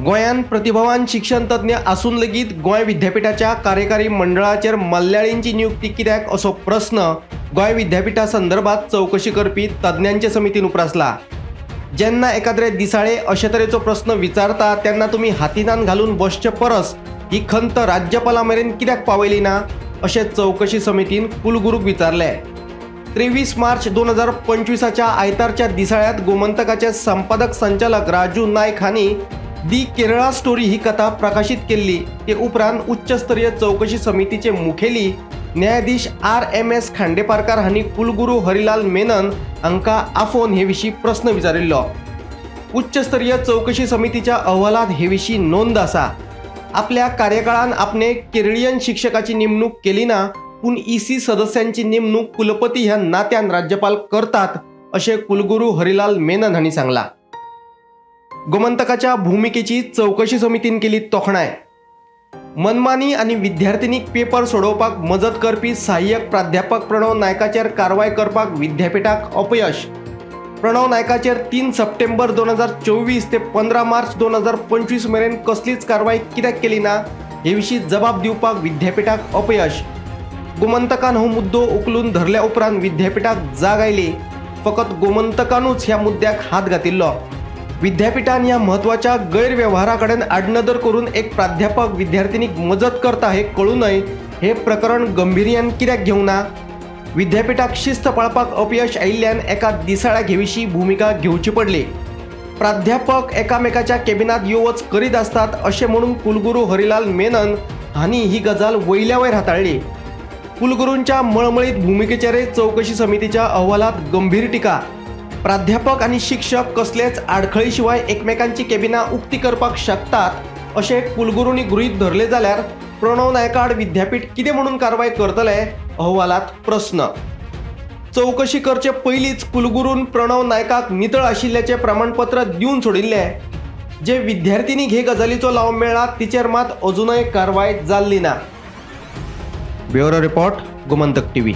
गोंयांत प्रतिभावान शिक्षण तज्ञ आसून लेगीत गोंय विद्यापीठाच्या कार्यकारी मंडळाचेर मल्याळींची नियुक्ती कित्याक असो प्रस्न गोंय विद्यापीठा संदर्भात चवकशी करपी तज्ञांचे समितीन उप्रासला। जेन्ना एकाद्रे दिसाळे अशे तरेचो प्रस्न विचारता तेन्ना तुमी हातीनान घालून बसचे परस ही खंत राज्यपाला मेरेन कित्याक पावयली ना अशें चवकशी समितीन कुलगुरूक विचारलें। 23 मार्च 2025 आयतारच्या दिसाळ्यांत गोमंतकाचे संपादक संचालक राजू नायक हांणी दी केरळा स्टोरी ही कथा प्रकाशीत केल्ली। ते उपरांत उच्चस्तरीय चवकशी समितीचे मुखेली न्यायाधीश RMS Khandeparkar हांणी कुलगुरू हरिलाल मेनन हांकां आफोवन हे विशीं प्रस्न विचारिल्लो। उच्चस्तरीय चवकशी समितीच्या अहवालांत हे विशीं नोंद आसा। आपल्या कार्यकाळान आपणे केरळीयन शिक्षकाची नेमणूक केली ना, पूण EC सदस्यांची नेमणूक कुलपती ह्या नात्यान राज्यपाल करतात अशें कुलगुरू हरिलाल मेनन हांणी सांगलां। गोमंतकाच्या भूमिकेची चवकशी समितीन केली तोखणाय। मनमानी आनी विद्यार्थिनीक पेपर सोडोवपाक मजत करपी सहाय्यक प्राध्यापक प्रणव नायकाचेर कारवाय करपाक विद्यापीठाक अपयश। प्रणव नायकाचेर 3 सप्टेंबर 2024 ते 15 मार्च 2025 मेरेन कसलीच कारवाय कित्याक केली ना हे विशीं जबाब दिवपाक विद्यापीठाक अपयश। गोमंतकान हो मुद्दो उखलून धरल्या उपरांत विद्यापीठाक जाग आयली। फकत गोमंतकानूच ह्या मुद्द्याक हात घातिल्लो। विद्यापीठान ह्या म्हत्वाच्या गैरव्यवहारा कडेन आडनदर करून एक प्राध्यापक विद्यार्थिनीक मजत करता हे कळूनय हे प्रकरण गंभीर्यान कित्याक घेवंक ना? विद्यापीठाक शिस्त पाळपाक अपयश आयिल्ल्यान एका दिसाळ्याक हे विशीं भुमिका घेवची पडली। प्राध्यापक एकामेकाच्या केबिनांत यो वच करीत आसतात अशें म्हणून कुलगुरू हरिलाल मेनन हांणी ही गजाल वयल्या वयर हाताळ्ळी। कुलगुरूंच्या मळमळीत भुमिकेचेरय चवकशी समितीच्या अहवालांत गंभीर टिका। प्राध्यापक आनी शिक्षक कसलेच आडखळी शिवाय एकमेकांची केबिनां उक्ती करपाक शकतात अशें कुलगुरूंनी गृहीत धरले जाल्यार प्रणव नायकाड विद्यापीठ कितें म्हणून कारवाय करतले अहवालांत प्रस्न। चवकशी करचे पयलींच कुलगुरून प्रणव नायकाक नितळ आशिल्ल्याचें प्रमाणपत्र दिवन सोडिल्लें। जे विद्यार्थिनीक हे गजालीचो लाव मेळ्ळा तिचेर मात अजूनय कारवाय जाल्ली ना। Bureau report, Gomantak TV.